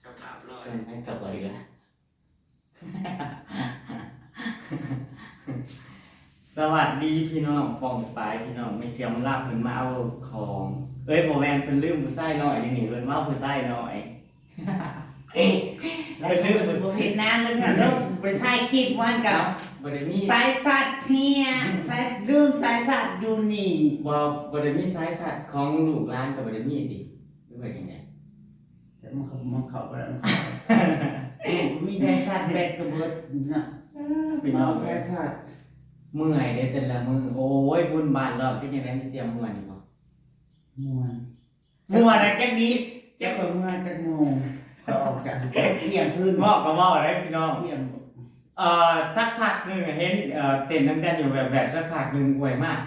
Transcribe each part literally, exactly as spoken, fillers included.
เจ้าภาพรอด กลับไปกลับไปอีกแล้ว สวัสดีพี่น้อง ป้องปายพี่น้อง ไม่เสียมลาบเพิ่นมาเอาของ เอ้ย บ่แม่น เพิ่นลืมผู้ชายน้อยนี่นี่ เพิ่นมาเอาผู้ชายน้อย แล้วก็สิบ่เห็นหน้ากันนะเนาะ ไปถ่ายคลิปวันกับ บ่ได้มี สายสัตว์เฮีย สาย ลืมสายสัตว์อยู่นี่ บ่ บ่ได้มีสายสัตว์ของลูกหลานก็บ่ได้มีติ หรือว่าจั่งใด แต่มันเข้า มันเข้าบ่ได้ มีสายสัตว์แบตก็เบิดนะ พี่น้อง เอาสายสัตว์ เมื่อยเด้แต่ละมื้อ โอ้ย บุญบ้านรอบเป็นจั่งใด มีเสียงม่วนอยู่บ่ ม่วน ม่วนอะ จักนี้ จักข้อยเมื่อจักโมง ข้อยออกจากเที่ยงคืน เว้าก็เว้าได้พี่น้อง เที่ยง เอ่อ สักพักหนึ่งอะ เห็น เอ่อ เต้นนำกันอยู่แบบๆ สักพักหนึ่ง อวยมาก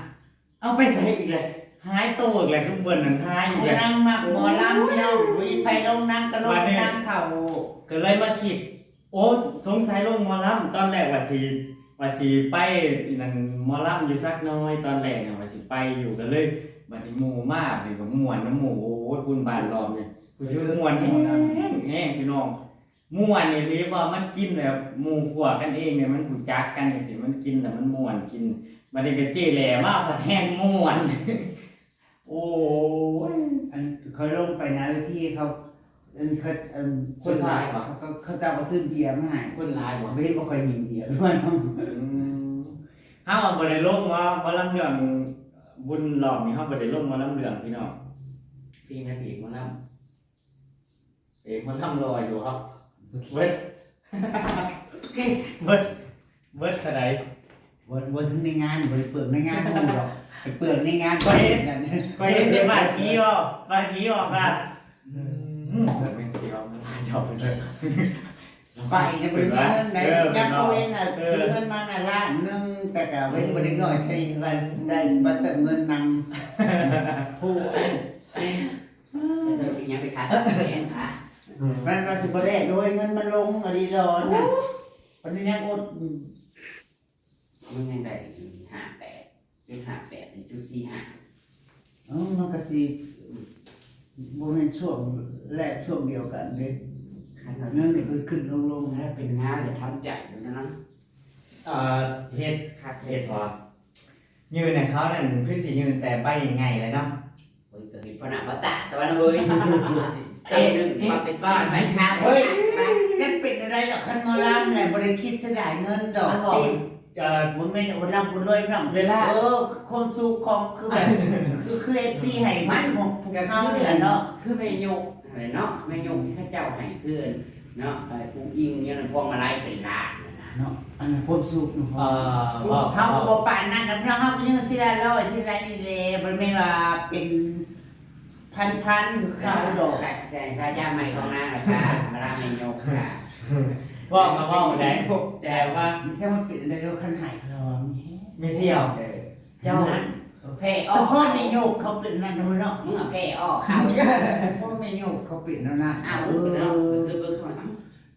เอาไปใส่อีกเลย หายโตอีกแล้ว ซุมเพิ่นนั่นหายอีกแล้ว นางมักหมอลำพี่น้อง อุ้ย ไผลงนางก็ลง บัดนี้ นางเขา ก็เลยมาคิด โอ้ สงสัยลงหมอลำ ตอนแรกว่าสิ ว่าสิไปนั่น หมอลำอยู่สักน้อย ตอนแรกน่ะว่าสิไปอยู่ ก็เลย บัดนี้หมู่มา บัดนี้ก็ม่วนนำหมู่ โอ้ย บุญบ้านรอบนี่ รู้สึกม่วนแฮง แฮงพี่น้อง ม่วนอีหลี เพราะมันกินแบบหมู่พวกกันเองเนี่ย มันรู้จักกันจั่งซี้ มันกินแล้วมันม่วน กิน บัดนี้ก็เจ้แหล่มา ผัดแฮงม่วน โอ้ย อันเขาลงไปหน้าเวทีเขา อันเขา อัน คนหลายบ่ เขา เขา เขาเจ้าก็ซื้อเบียร์มาให้ คนหลายบ่ บ่เห็นบ่ค่อยมีเบียร์ด้วยเนาะ อืม เฮาบ่ได้ลงหมอ หมอลำเรื่องบุญรอบนี้ เฮาบ่ได้ลงหมอลำเรื่องพี่น้อง พี่นางเอกหมอลำ เอกหมอลำรออยู่ครับ เบิด เบิด เบิดเท่าใด บ่ บ่ถึงในงาน บ่ได้เปลืองในงานหมู่ดอก ไปเปลืองในงาน ข้อยเห็น นั่น ข้อยเห็นแต่บาดทีออก บาดทีออกอะ อืม แม่นสิเอาเงินมาหยอกเพิ่นเด้อ ไปเนี่ยบ่ได้มีเงินใด เออ อยากเอาเองน่ะ เออ ถือเงินมาน่ะล้านหนึ่ง แต่ก็เว้นบ่ได้น้อยใส่กัน ได้บ่เติมเงินนำ ผู้ เออ เป็นหยังไปขายของแพงคะ อืม มันว่าสิบ่ได้โดยเงินมันลงอะดีดอนน่ะ โอ้ มันยังอด มันยังได้อยู่ ห้าแปดจุดห้าแปด จุดสี่ห้า เอ้า มันก็สิ อืม บ่แม่นช่วงแรกช่วงเดียวกันเด้ ขนาด เงินก็คือขึ้นลงๆ แล้วเป็นงานเลยทำใจอยู่นะเนาะ เอ่อ เฮ็ด ค่ะ เฮ็ดบ่ ยื่นให้เขานั่นคือสิยื่นแต่ใบใหญ่ๆ เลยเนาะ เฮ้ย ก็เห็นพ่อหน้าพ่อตาแต่ว่าเฮ้ย สิจำหนึ่งมาเป็นบ้านไปซะ เฮ้ย จักเป็นอะไรดอก คันหมอลำเนี่ยบ่ได้คิดเสียดายเงินดอก อ้าว ติ เอ่อ บ่แม่นอวดร่ำอวดรวยพี่น้อง เวลา เออ ความสุขของคือแบบ คือ คือ เอฟซี ให้มันพวก พวกเฮานี่แหละเนาะ คือแม่ยกอะไรเนาะ แม่ยกที่เขาเจ้าให้คือเนาะ ไอ้ผู้อิงเนี่ยนะ พวงมาลัยเป็นล้านนะ เนาะ อันนั้นความสุขเนาะ เอ่อ เฮาก็บ่ปานนั้นดอกเนาะ เฮาก็ยื่นทีละร้อยทีละนี่แหละ บ่แม่นว่าเป็น พันๆ คือเขาดอก ใส่ ใส่ฉายาใหม่ของนางนะคะ มาดามแม่ยกค่ะ เว้าก็เว้าได้ แต่ว่า แต่ว่ามันเป็นอะไรเนาะ คันหายคลองนี่ แม่เสี่ยว เออ เจ้า นั่น แพ้ออก เฉพาะแม่ยกเขาเป็นนั่นเนาะ มึงอะแพ้ออกค่ะ เฉพาะแม่ยกเขาเป็นนั่นนะ อ้าว เออ เนาะ คือเบิ่งเข้ามา เอ้า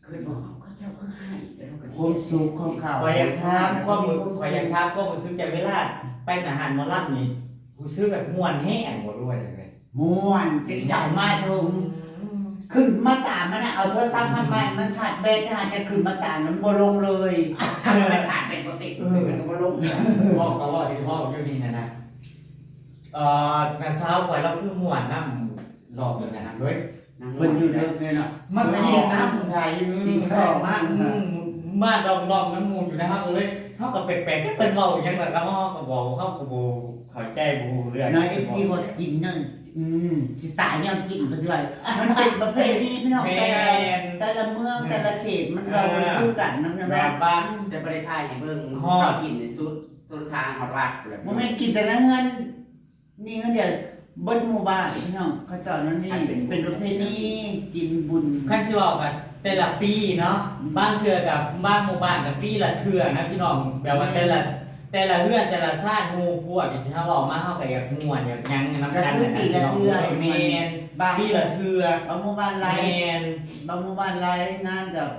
คิดว่า เอ้า เขาเจ้าคือให้ แต่เราก็ ความสุขของเขา ข้อยอยากถามความรู้ ข้อยอยากถามความรู้สึกจากเวลาไปหน้าห้านหมอลำนี่ รู้สึกแบบม่วนแฮงบ่ หรือว่าจั่งใด ม่วน จั่งใดมาเถิง อืม ขึ้นมาตามมันน่ะ เอาโทรศัพท์มาใหม่ มันชาร์จแบตนะ จะขึ้นมาตามมันบ่ลงเลย มันชาร์จแบตบ่เต็ม เออ มันก็บ่ลง เว้าก็เว้าสิเว้าอยู่นี่นะนะ เอ่อ น้าสาวข้อยลาวคือม่วนนำรอบนี้นะเว้ย เพิ่นอยู่เทิงเลยเนาะ มาสนิทนำได้อยู่ ที่ชอบมาก อืม มาดองๆ นำหมู่อยู่นะ เฮาก็เลย เฮาก็แปลกๆ จักเพิ่นเว้าอิหยังล่ะ ก็เฮาก็เว้า เฮาก็บ่เข้าใจ บ่รู้เรื่อง น้อย เอฟซี ว่ากินนั่น อืม สิตายย้อนกิน เพิ่นสิว่า มันเป็นประเพณีพี่น้อง แม่น แต่ละ แต่ละเมือง แต่ละเขต มันก็บ่คือกันนะพี่น้อง แบบว่า จะบ่ได้ถ่ายให้เบิ่ง ฮอด เขากินในสุดต้นทางฮอดวัดพู้นแหละ บ่แม่นกินแต่ละเฮือน นี่เฮือนเดียว เบิดหมู่บ้านพี่น้อง เขาเจ้านั่นนี่ อันเป็นบุญ เป็นประเพณีกินบุญ คันสิเว้ากันแต่ละปีเนาะ อืม บางเทื่อกับบางหมู่บ้านกับปีละเทื่อนะพี่น้อง แบบว่า แม่น แต่ละ แต่ละเฮือนแต่ละชาติหมู่พวกที่เฮาเว้ามา เฮาก็อยากม่วนอยากหยังนำกัน ก็คือปีละเทื่อ นั่นน่ะพี่น้อง แม่น บาง ปีละเทื่อ บางหมู่บ้านหลาย แม่น บางหมู่บ้านหลายงานกับ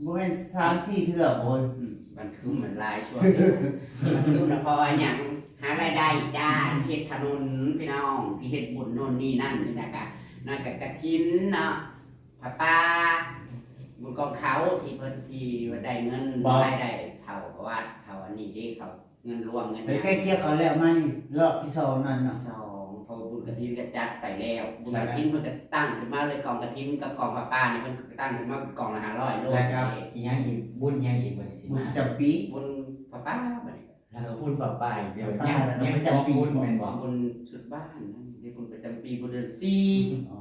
บ่แม่นสามสี่เทื่อโอ้ย อืม มันคือมันหลายช่วงนี่ มันคือนะ เพราะว่าหยัง หารายได้จ้า สิเฮ็ดถนนพี่น้อง สิเฮ็ดบุญโน่นนี่นั่นนี่นะคะ นั่นก็กฐินเนาะ ไผ ป้า บุญกองเขาที่เพิ่นที่ว่าได้เงิน บ่ รายได้เท่าวัดเท่าอันนี้เด้ เขาเงินรวมเงิน แต่แก้เกี่ยวเขาแล้วมานี่รอบที่สองนั่นเนาะ สอง เพราะบุญกฐินก็จัดไปแล้ว บุญกฐินเพิ่นก็ตั้งขึ้นมาเลย กองกฐินกับกองผ้าป่านี่เพิ่นก็ตั้งขึ้นมาเป็นกองละห้าร้อยโล แล้วก็อีกอย่างอีกบุญอย่างอีกบริสิ บุญ มา ประจำปี บุญผ้าป่าบัดนี้ แล้วก็บุญป่าป่าอีกเดียว ป่า ยัง แล้ว ยัง ประ สอง จำปี บุญแม่นบอก บุญสุดบ้านนั่นเด้ บุญประจำปี บุญเดือนสี่ อ๋อ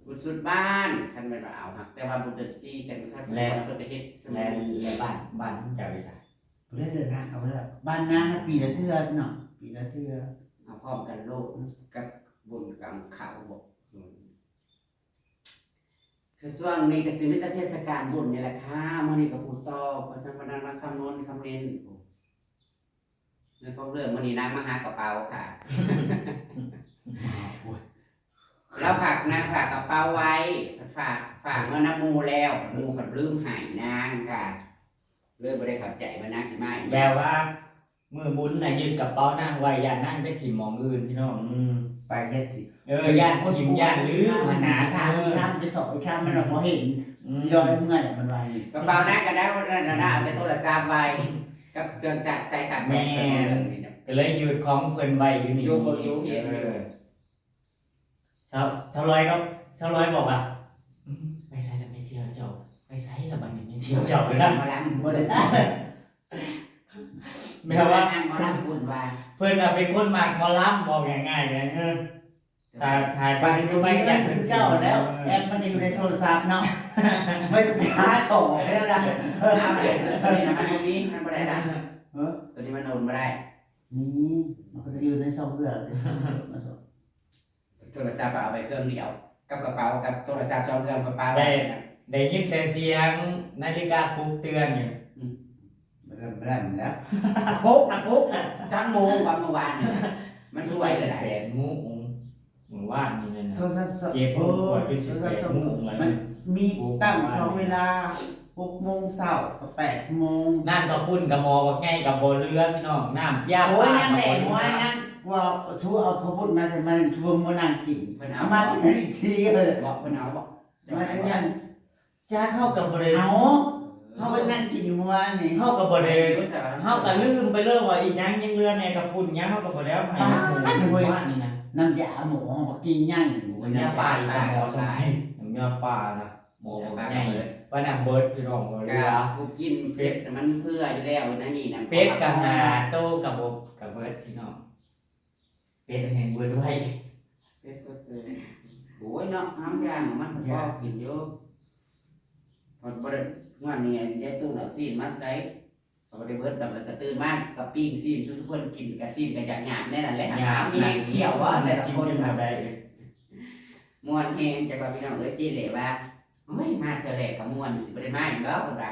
บุญสุดบ้านคันแม่นว่าเอาหัก แต่ว่าบุญเดือนสี่จังซั่น และ เพิ่นก็เฮ็ด และและบ้านบ้านเจ้าไปใส่ เพื่อเดินทางเอาไว้แล้วบ้านนางน่ะปีละเทื่อเนาะปีละเทื่อ เอาพร้อมกันโลดกับบุญกองเขาบอก อืม คือช่วงนี้ก็สิมีแต่เทศกาลบุญนี่แหละค่ะ มื้อนี้ก็ผู้ต่อ พระธรรมนันท์ คำนนท์ คำเน้น ในของเรื่องมื้อนี้นางมาหากระเป๋าค่ะ โอ้ย แล้วฝากนางฝากกระเป๋าไว้ ฝาก ฝากเมื่อนำหมู่แล้ว หมู่เพิ่นลืมให้นางค่ะ เลยบ่ได้เข้าใจว่านางสิมาอีก แบบว่ามือบุญน่ะยืดกระเป๋านางไว้ย่านนางไปถิ่มหม่องอื่นพี่น้องอืม ไปเฮ็ดสิ เออย่านถิ่มย่านลืมหั้นนะ ทางทางจะสอบไปทางมันเราบ่เห็น อืม ย้อนเมื่อน่ะมันว่านี่ กระเป๋านางก็ได้ว่านั่นน่ะนะ เอาแต่โทรศัพท์ไว้ กับเครื่องใช้สายสาร แม่น ก็เลยยืดของเพิ่นไว้อยู่นี่ อยู่เบิ่งอยู่เห็นอยู่ เออสาวสาวลอยก็สาวลอยบอกว่าอืมไปใส่แล้วไม่เสียวเจ้า ไปใส่แล้วบัดนี้ไม่เสียวเจ้าเลยนะ หมอลำ บ่ได้ แม่ว่า หมอลำบุญว่า เพิ่นน่ะเป็นคนมักหมอลำบอกง่ายๆนะเออถ่ายถ่ายไป ไปดูไปกันคือเก่าแล้ว แอปมันอยู่ในโทรศัพท์เนาะไม่ไปหาสอบแล้วนะ เอาเลยตัวนี้นะมันบ่มีมันบ่ได้นะ เออ ตัวนี้มันโอนบ่ได้ นี่มันก็จะอยู่ในซอฟต์แวร์เลย โทรศัพท์เอาไปเครื่องเดียว กับกระเป๋ากับโทรศัพท์สองเครื่องกระเป๋า ได้ ได้ยินแต่เสียงนาฬิกาปลุกเตือนอยู่ แรมแรมแล้ว ปลุกนะปลุกนะตั้งโมงวันเมื่อวานเนี่ยมันช่วยอะไร แปดโมงเมื่อวานนี่เลยนะ โทรศัพท์ส เจ็ดโมงกว่าจนสิบแปดโมงแล้ว มันมีตั้งสองเวลาหกโมงเช้ากับแปดโมง น้ำกระปุ้นกระหมอบักใหญ่กับบ่อเรือพี่น้องน้ำยา โอ้ย ปลา นั่งแหละ กับบ่อ ว่า เรือ นั่งว่าชูเอาเขาพูดมาแต่มันชูมือนั่งกิน เพิ่น เอา เอา มาเป็นอีกทีเลย บอกเพิ่นเอาบอก มาแต่ยัง จ้าเข้ากับบ่ได้ เอา เอา เพิ่นนั่งกินอยู่เมื่อวานนี่ เข้ากับบ่ได้ อยู่สหรัฐ เข้ากับลืมไปเลยว่าอีหยังยังเหลือในกระปุ้นหยังเข้ากับบ่ได้เอาให้หมู่ อ้าว บ้านนี่นะ น้ำยาหมูของกินใหญ่ น้ำยาปลาอีกกระหมอสองทีน้ำยาปลานะหมอบักใหญ่ว่าน้ำเบิดพี่น้องบ่เหลือ กะผู้กินเผ็ดน่ะมันเพื่ออยู่แล้วนะนี่นะ เป็ดกับหาโตกับบ่กับเบิดพี่น้อง เป็ดแห่งเบิดไว้ เผ็ดก็เกินโอ้ยเนาะน้ำยาของมันมันก็กินเยอะพอบ่ได้งานนี้ยายตู้น่ะซีนมันได้เขาบ่ได้เบิดดอกแล้วก็ตื่นมาก็ปิ้งซีนสู่ทุกคนกินก็ซีนก็อยากหยาบแน่นั่นแหละ หยาบ มีแฮงเขียวว่าแต่ละคน กินกันมาได้ ม่วนแฮงแต่ว่าพี่น้องเอ้ยจีเลยว่าโอ้ยมาเทื่อแรกก็ม่วนสิบ่ได้มาอีกแล้วเพิ่นว่า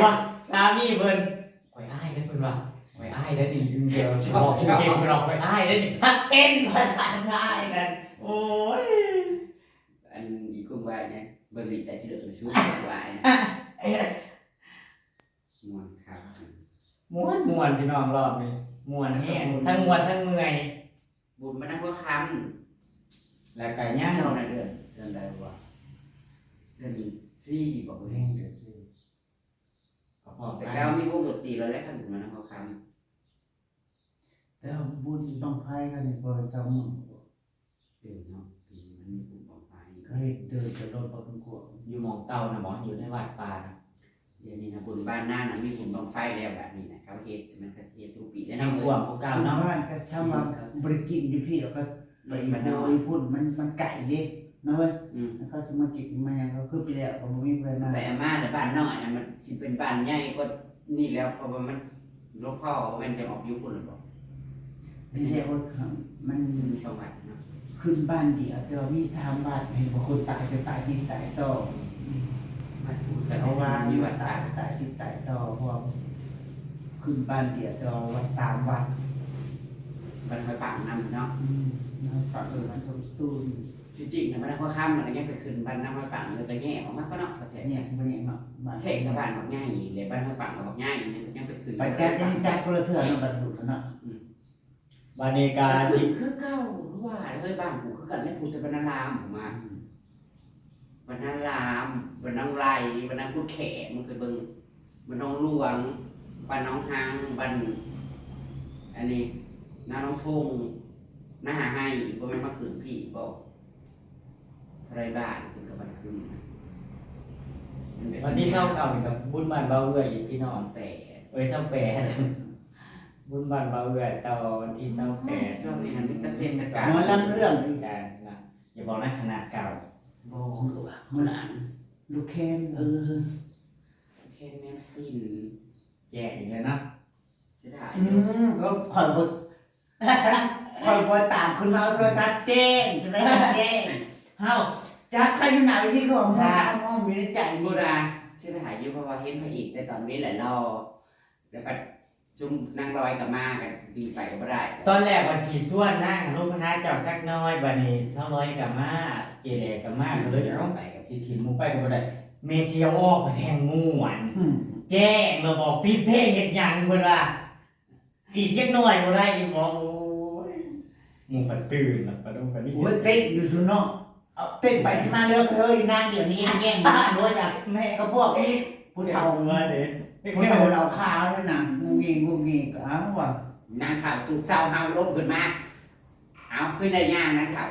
ว่าสามีเพิ่นข่อยอ้ายเด้อเพิ่นว่าข่อยอ้ายเด้อนี่เดี๋ยวสิบอกชื่อเก่งเพิ่นว่าข่อยอ้ายเด้อนี่ฮักเก่งภาษาอ้ายนั่นโอ้ย อันอีกกลุ่มว่าเนี่ยเบิ่งนี่แต่สิเลิกเลยสู้ว่าเนี่ยม่วนครับ ม่วนม่วนพี่น้องรอบนี้ม่วนแฮงทั้งม่วนทั้งเมื่อย บุญมานั่งว่าคำ แล้วก็ย่าง เจ้าในเดือนเดือนใดวะเดือนสี่บอก แม่งเดี๋ยวสิ ก็พร้อม แต่ กัน เจ้ามีบุญดนตรีแล้วแหละครับบุญมานั่งว่าคำ แล้วบุญบั้งไฟกันนี่พอเจ้ามึง เออเนาะปีนี้มันมีบุญบั้งไฟ เขาเห็นเดินจะรถบักกวาง อยู่หม่องเก่านะหมออยู่ในวัดป่านะ เดี๋ยวนี้นะบุญบ้านหน้านะมีบุญบั้งไฟแล้วแบบนี้นะเขาเฮ็ดมันก็สิเฮ็ดทุกปีได้ น้ำท่วมพวกเก่าเนาะ บ้านก็ทำมาบริกินอยู่พี่แล้วก็ไป มัน โด น้อย ยพุ่นมันมันไก่เด้นะเว้ย อืม แล้วเขาสมากินมายังเขาคือไปแล้วก็บ่มีใครมา แต่อาม่าในบ้านน้อยนะมันสิเป็นบ้านใหญ่กว่านี่แล้วเพราะว่ามันหลวงพ่อมันจะออกอยู่พุ่นหรือเปล่า ไม่ใช่ว่ามัน มันมีสองวัดเนาะ ขึ้นบ้านเดียวแต่ว่ามีสามวัดเห็นบางคนตายจะตายจริงตายต่อ วัดพุทธ เพราะว่า มี มี วั วั ด ด ตา ตายตายจริงตายต่อเพราะว่าขึ้นบ้านเดียวแต่ว่าวัดสามวัด วัดพระปางนำเนาะ อืมนะปากเออมันสมตูน ที่จริงนะมันพระค่ำมันยังไปขึ้นบ้านน้ำพระปางเลยไปแง่ออกมาก็เนาะกระแส เนี่ยมันเนี่ยเนาะบ้าน แข่งกับบ้านบักง่ายเลยบ้านพระปางกับบักง่ายนี่ยังไปขึ้น ไปจัดยังจัดคนละเทื่อเนาะบัดบุญเนาะ อืม บาดนี้กา ก็ สิ คือคือเก่าหรือว่าเฮ้ยบ้านกูคือกันและพุทธบรรณารามออกมา อืม บ้านนาราม บ้านหนองไร่ บ้านนากุดแขก มึงเคยเบิ่ง บ้านหนองหลวง บ้านหนองหาง บ้าน อันนี้ นาหนองทง นาหาไฮ บ่แม่นมาขึ้นพี้บ่ เท่าไรบ้านขึ้นกับบ้านขึ้นนะ มันแบบ วันที่ซาวเก้านี่กับบุญบ้านบ่าวเอื้อยอีกพี่น้อง แปด เอ้ย ซาวแปด บุญบ้านบ่าวเอื้อยต่อวันที่ซาวแปด ช่วงนี้นะมีแต่เทศกาล หมอลำเรื่อง กันนะ อย่าบอกนะ คณะเก่า บ่ คือว่ามื้อนั้น ลูกแคน เออ แคนแมนซิน แจ้งอีกแล้วเนาะ เสียดาย อื อยู่ ม ก็ข่อยบ่ ข่อยบ่ตามขึ้นมาเอาโทรศัพท์แจ้ง จะได้แจ้ง เฮา จักใครอยู่หน้าเวที เขาว่า ค่ะ มองๆอยู่ในใจ บ่ นี่ ดา เสียดายอยู่ เพราะว่าเห็นพระเอกแต่ตอนเว้นแหละหล่อ แต่ปัด ซุมนางลอยก็มา ก็ดีไปก็บ่ได้ ตอนแรกว่าสิชวนนางลงไปหาเจ้าสักหน่อย บัดนี้สาวลอยก็มา เจแลก็มา ก็เลยเอาไป ก็สิถิ่มหมู่ไปก็บ่ได้ แม่เสียวออกก็แทงม่วน อืม แจ้งแล้วบอกปิดเพลงเฮ็ดหยังเพิ่นว่า อีกจักหน่อยบ่ได้อีกบ่ โอ้ย หมู่ฝันตื่นน่ะ ฝันฝันนี่ โอ้ย เต้นอยู่ซุเนาะ เอาเต้นไปที่มาเลือกเธออีนางเดี๋ยวนี้แย่งบ้านด้วยนะ แม่ ก็พวกผู้เฒ่า ว่าเด้ ผู้เฒ่าเหล่าขาวนั่นน่ะ งุ่งงิ่งงุ่งงิ่งก็เอาว่ะ นางขาวสูบเศร้าเฮาลงขึ้นมา เอาขึ้นได้ย่างนางขาว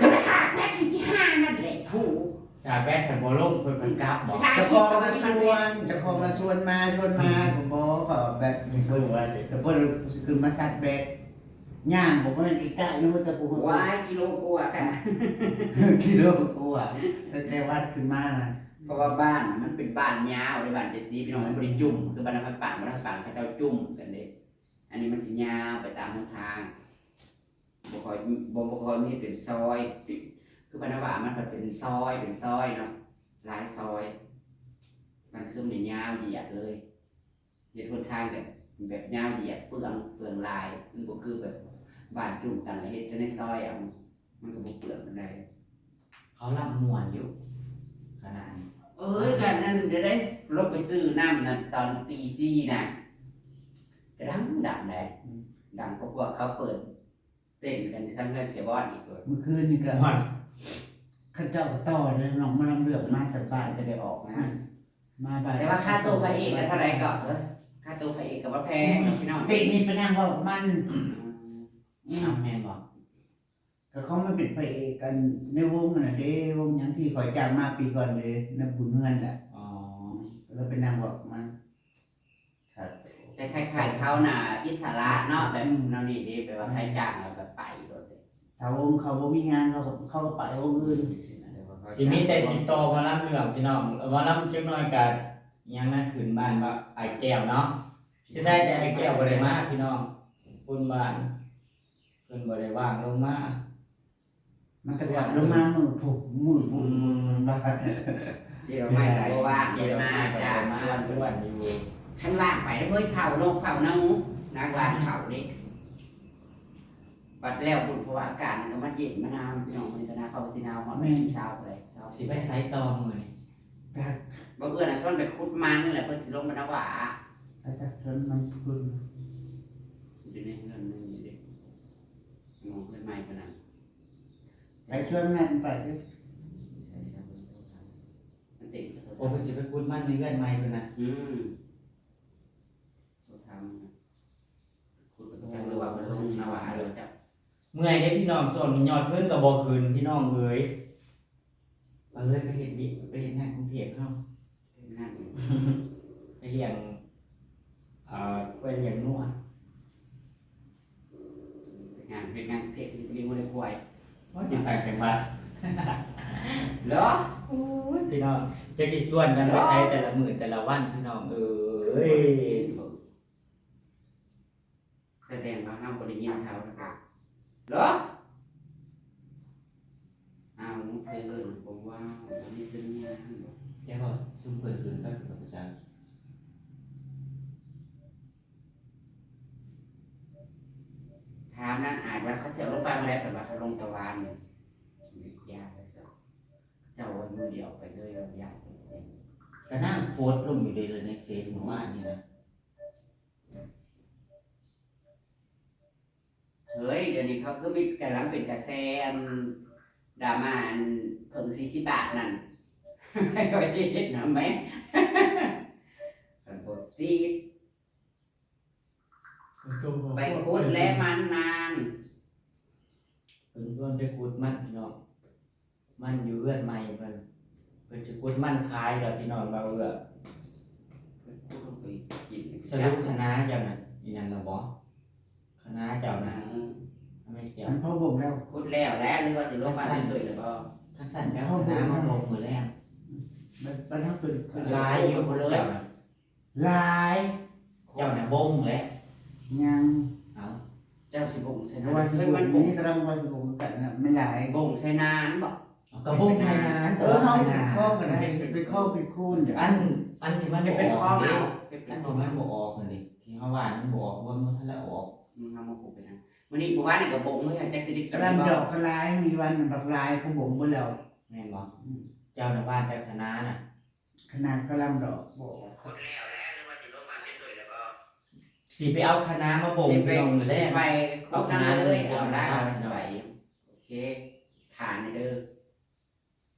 ก็ไปขาดแม่อีห้านั่นแหละถูก สาแบดผันบ่ลง เพิ่นผันกลับบ่ เจ้าของมาชวน เจ้าของมาชวนมา ชวนมา ก็บอกเขาแบบ เพิ่นว่าเด้ แต่เพิ่นสิขึ้นมาซัดแบด ย่างบอกว่ามันใกล้ๆ นึกว่าแต่กู ว้าย กิโลกว่าค่ะ กิโลกว่า ตั้งแต่วัดขึ้นมานะ เพราะว่าบ้านน่ะมันเป็นบ้านยาวเลย บ้านเจซีพี่น้อง มันบ่ได้จุ่ม คือบ้านนำปัง บ้านนำปังเขาเจ้าจุ่มกันเด้ อันนี้มันสิยาวไปตามหนทาง บ่ค่อย บ่ บ่ค่อยมีเป็นซอย คือบ้านนาวามันก็เป็นซอย เป็นซอยเนาะ หลายซอย มันคือมันยาวเหยียดเลย เฮ็ดหนทางแบบ แบบยาวเหยียดเฟือง เฟืองลาย มันบ่คือแบบบ้านจุ่มกันแล้วเฮ็ดแต่ในซอยเอา มันก็บ่เฟืองปานใด เขาลำม่วนอยู่ ขนาดนี้ เอ้ย ก็นั่นเด้ ลงไปซื้อน้ำนั่นตอนตีสี่น่ะ ก็ดังดังแหละ อืม ดังกว่าพวกเขาเปิดเต้นกันอยู่ทางเฮือนเสียบอสอีกเลย เมื่อคืนนี่ก็ ม่วน เขาเจ้าก็ต่อเลยน้องมาลำเรื่องมาแต่บ้าน ก็ได้ออกนะ อืม มาบ้าน แต่ว่าค่าตัวพระเอกก็เท่าไหร่ก็ เออ ค่าตัวพระเอกก็บ่แพงเนาะพี่น้อง เต้นนี่ไปนั่งเว้ากับมัน อืม อืม เอาแม่นบ่ ก็เขามาเป็นพระเอกกันในวงนั่นน่ะเด้ วงหยังที่ข้อยจ้างมาปีก่อนเด้ ในบุญเฮือนแหละ อ๋อ แล้วไปนั่งเว้ากับมัน ครับ แต่คล้ายๆเขาน่ะอิสระเนาะ แบบ อืม แนวนี้เด้ แบบว่าใครจ้างเราก็ไปโลดเด้ ถ้าวงเขาบ่มีงาน เขาก็ เขาก็ไปวงอื่น สิมีแต่สิต่อหมอลำเรื่องพี่น้อง หมอลำจักหน่อยก็ยังนะ ขึ้นบ้านว่าอ้ายแก้วเนาะ เสียดายแต่อ้ายแก้วบ่ได้มาพี่น้อง คนบ้าน เพิ่นบ่ได้ว่างลงมา มันก็ถามลงมามื้อพุธ มื้อพุธ อืม มันว่า เจดอกไม้ก็บ่ว่าง เจดอกไม้ก็บ่มา บ่ได้มา ชวน ชวนอยู่ คันว่างไปเด้อเฮ้ย เผานกเผาหนู นางหว่านเผาเด้ บัดแล้วบุญ เพราะว่าอากาศมันก็มาเย็นมาหนาว พี่น้อง มื้อนี้ก็หนาว เข้าสิหนาวฮอด แม่น เช้าไปเลย เช้า สิไปไสต่อมื้อนี้ จัก บ่เอื้อน่ะชวนไปขุดมันแหละ เพิ่นสิลงไปนาวา ไปจักชวนมันพุ้น อยู่ในเฮือนนั่นนี่เด้ มองเพิ่นใหม่ขนาด ไปชวนนั่นไปสิ ใช่ใช่ มันติด โอ้ เพิ่นสิไปขุดมันในเฮือนใหม่เพิ่นนะ อืม โทรถามมันนะ ขุดไปจังหรือว่ามันลงนาวาหรือว่าจัง เมื่อยเด้พี่น้อง ช่วงนี้ยอดเงินก็บ่ขึ้นพี่น้องเอ้ย เอ้ย ไปเฮ็ดดิ ไปเฮ็ดงานกรุงเทพฯเฮา เฮ็ดงานอยู่ ไปเลี้ยง เอ่อ ควายเลี้ยงงัว เฮ็ดงาน เฮ็ดงานกรุงเทพฯ เลี้ยงงัวเลี้ยงควาย ว่าอยู่ต่างจังหวัด เหรอ โอ้ย พี่น้อง จักสิชวนกันไปไสแต่ละมื้อแต่ละวันพี่น้องเอ้ย แสดงว่าเฮาบ่ได้ยินเขานะคะ เหรอ อ้าว น้องเธอ ผมว่าผมมีสัญญาณ แกบอกซุมเปิดเกินไปกับอาจารย์ ถามนางอาจว่าเขาสิเอาลงไปมื้อใด เพิ่นว่าเขาลงแต่วานนี่ ยากเลยสิ เจ้าว่ามื้อเดียวไปเลย ยากเลยสิ ก็นั่งโพสต์ลงอยู่เลยในเฟซเมื่อวานนี่นะ เฮ้ย เดี๋ยวนี้เขาคือมีกำลังเป็นกระแสอันดราม่าอันเพิ่งสี่สิบบาทนั่น ให้ไปเฮ็ดนำแหม คันบ่ติด ไปขุดแลมันนาน เพิ่นชวนไปขุดมันพี่น้อง มันอยู่เฮือนใหม่เพิ่น เพิ่นสิขุดมันขายแล้วพี่น้อง บ่าวเอื้อ เพิ่นขุดลงไปกิน สรุปคะน้าเจ้าน่ะ อีนั่นล่ะบ่ คะน้าเจ้าน่ะ อืม ทำไมเสีย มันพอบ่งแล้ว ขุดแล้วแหละ หรือว่าสิลงบ้านเป็นตุ้ยแล้วบ่ คันซั่นไปเอาคะน้ามาบ่งมื้อแลง มัน มันเอาตัวนี้ขึ้น หลายอยู่บ่เลย เจ้าน่ะ หลาย เจ้าน่ะบ่งแล้ว ยัง เอ้า เจ้าสิบ่งใส่ เพราะว่าสิบ่ง เฮ้ย มันบ่ง นี่กำลังว่าสิบ่งกันน่ะ มันหลาย บ่งใส่นานบ่ ก็บ่งใส่นาน เออ เฮา แต่ว่า เป็นข้อก็ได้ เป็นข้อเป็นคูณ อัน อันที่มัน เป็นข้อ บ่ออก เอา เด้ เป็นข้อ อันที่มันบ่ออกนั่นเด้ ที่เฮาว่ามันบ่ออก ว่ามันทันได้ออก อืม เฮามาปลูกไปนะ มื้อนี้ มื้อวานนี่ก็บ่ง เฮ้ย จักสิได้กิน กะหล่ำ บ่ ดอกก็หลาย มีวันบักหลายเขาบ่งเบิดแล้ว แม่นบ่ อืม เจ้าน่ะว่าแต่คะน้าน่ะ คะน้ากะหล่ำดอกบ่ออก ขุดแล้วแหละ หรือว่าสิลงบ้านเป็นตุ้ยแล้วบ่ สิไปเอาคะน้ามาบ่ง สิไป พี่น้องมื้อแลง สิไปขุดนำเลย เอาคะน้า เอาละ เอาละ สิไป โอเค ถ่านี่เด้อ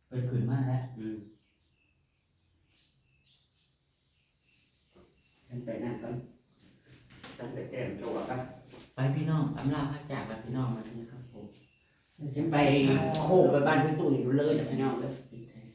เพิ่นขึ้นมาแล้ว อืม ฉันไปนั่นก่อน ฉันไปเตรียมตัวก่อน ไปพี่น้อง อำลาพระจากลาพี่น้อง สวัสดีครับผม ฉันไปโคกไปบ้านพี่ตุ้ยอยู่เลยนะพี่น้องเด้อ ปิดแทน